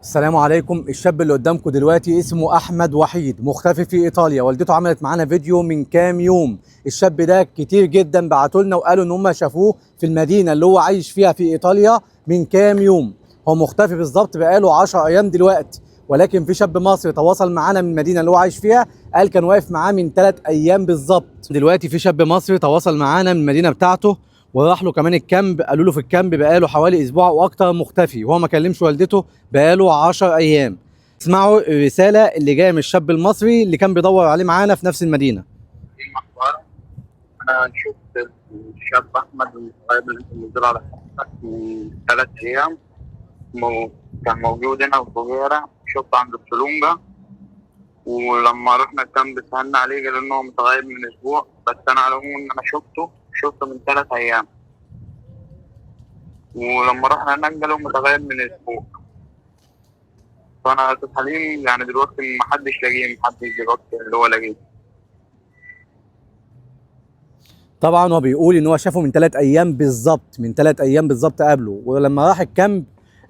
السلام عليكم. الشاب اللي قدامكم دلوقتي اسمه احمد وحيد، مختفي في ايطاليا. والدته عملت معانا فيديو من كام يوم. الشاب ده كتير جدا بعتوا لنا وقالوا ان هم شافوه في المدينة اللي هو عايش فيها في ايطاليا من كام يوم. هو مختفي بالظبط بقاله 10 ايام دلوقتي، ولكن في شاب مصري تواصل معانا من المدينة اللي هو عايش فيها، قال كان واقف معاه من 3 ايام بالظبط. دلوقتي في شاب مصري تواصل معانا من المدينة بتاعته وراح له كمان ال camp، قالوا له في ال camp بقاله حوالي اسبوع واكتر مختفي، وهو ما كلمش والدته بقاله 10 ايام. اسمعوا الرسالة اللي جاية من الشاب المصري اللي كان بيدور عليه معانا في نفس المدينة. اخبار. انا شفت الشاب احمد الصغير اللي انت منزله على صفحتك من 3 ايام، كان موجود هنا في بوغيرة، شفته عند السلونجا. ولما رحنا ال camp سألنا عليه، قال إن هو متغيب من أسبوع، بس أنا على العموم إن أنا شفته من 3 أيام. ولما رحنا هناك قالوا متغيب من أسبوع. فأنا أستاذ حليم يعني دلوقتي محدش لاقيه، محدش دلوقتي اللي هو لاقيه. طبعا هو بيقول ان هو شافه من 3 ايام بالظبط، من 3 ايام بالظبط قابله، ولما راح ال camp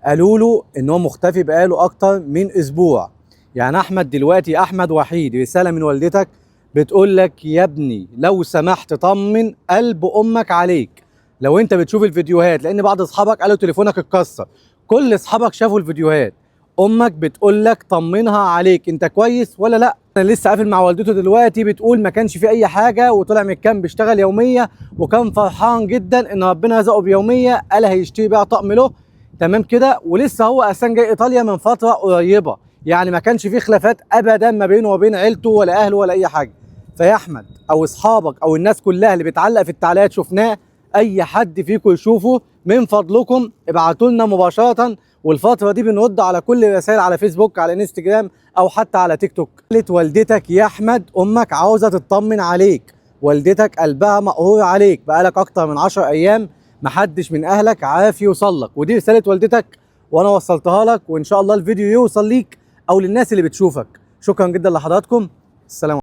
قالوا له ان هو مختفي بقاله اكتر من اسبوع. يعني احمد دلوقتي، احمد وحيد، رسالة من والدتك بتقول لك يا ابني لو سمحت طمن قلب امك عليك لو انت بتشوف الفيديوهات، لان بعض اصحابك قالوا تليفونك اتكسر. كل اصحابك شافوا الفيديوهات، امك بتقول لك طمنها عليك، انت كويس ولا لا؟ انا لسه قافل مع والدته دلوقتي، بتقول ما كانش في اي حاجة، وطلع من ال camp اشتغل يومية، وكان فرحان جدا ان ربنا رزقه بيوميه، قال هيشتري بيها طقم له، تمام كده. ولسه هو اساسا جاي ايطاليا من فترة قريبه، يعني ما كانش في خلافات ابدا ما بينه وبين عيلته ولا اهله ولا اي حاجة. فيا احمد او اصحابك او الناس كلها اللي بتعلق في التعليقات شفناه، اي حد فيكم يشوفه من فضلكم ابعتوا لنا مباشرة. والفترة دي بنرد على كل الرسائل على فيسبوك، على انستجرام، او حتى على تيك توك. قالت والدتك يا احمد امك عاوزه تطمن عليك، والدتك قلبها مقهور عليك، بقالك اكتر من 10 ايام محدش من اهلك عارف يوصل لك. ودي رسالة والدتك وانا وصلتها لك، وان شاء الله الفيديو يوصل ليك او للناس اللي بتشوفك. شكرا جدا لحضراتكم، السلام.